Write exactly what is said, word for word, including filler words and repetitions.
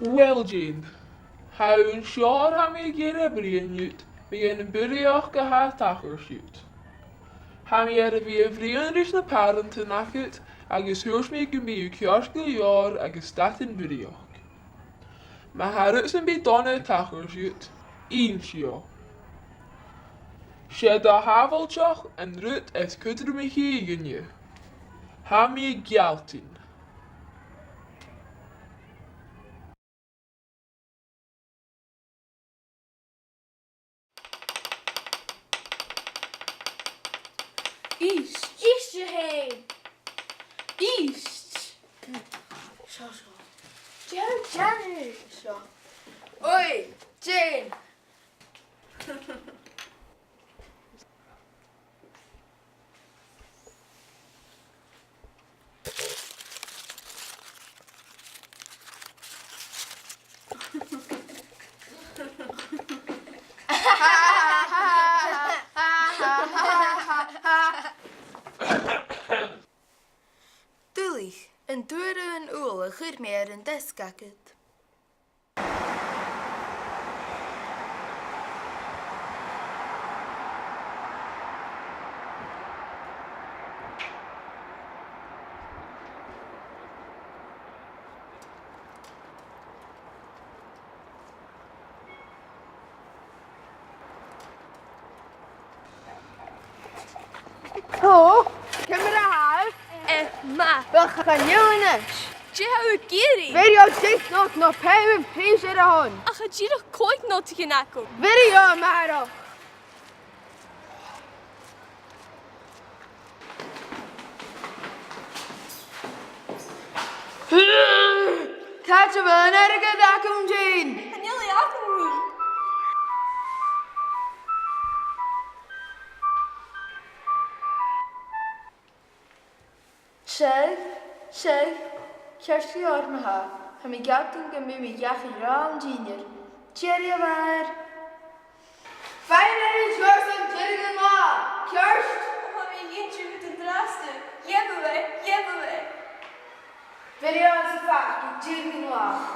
Uill, Jane, tha an seòrsa a tha mi ag iarraidh a bhruidhinn riut mu dheidhinn am burraidheachd a tha a' tachairt dhut. Tha mi air a bhith a' bruidhinn ris na pàrantan agad agus thuirt mi gum bi thu ceart gu leòr agus stad am burraidheachd. Ma tha rud sam bith dona a' tachairt dhut, inns dhomh. 'S e do shàbhailteachd an rud as cudromaiche dhuinne. Tha mi a' gealltainn. Ist. Ist, a Sheumais. Ist. Seo, seo. Dè tha thu a' dèanamh? Seo. Oi, Jane. Duilich, an d' fhuair thu an ubhal a chuir mi air an deasg agad? Hello, ciamar a tha thu? Eh, math. Uill, chan eil a-nis. Dè tha thu ag iarraidh? Bheir dhomh deich not no pàirt a' phìos air a shon. Ach tha dìreach còig not agam. Bheir dhomh a-màireach. Càit a bheil an airgead agam, Jane? Chan eil i agam. Seadh, seadh, ceart gu leòr ma-thà. Tha mi a' gealltainn gum bi mi a' dol a dh'fheuchainn ri ràdh an dìnneir. Tìoraidh, a mhàthair. Faigh air an t-sùil san deireadh an latha, ceart? Tha mi a' dèanamh an-dràsta. Gheibh thu e, gheibh thu e. Bheir e às a' phàirc san deireadh an latha.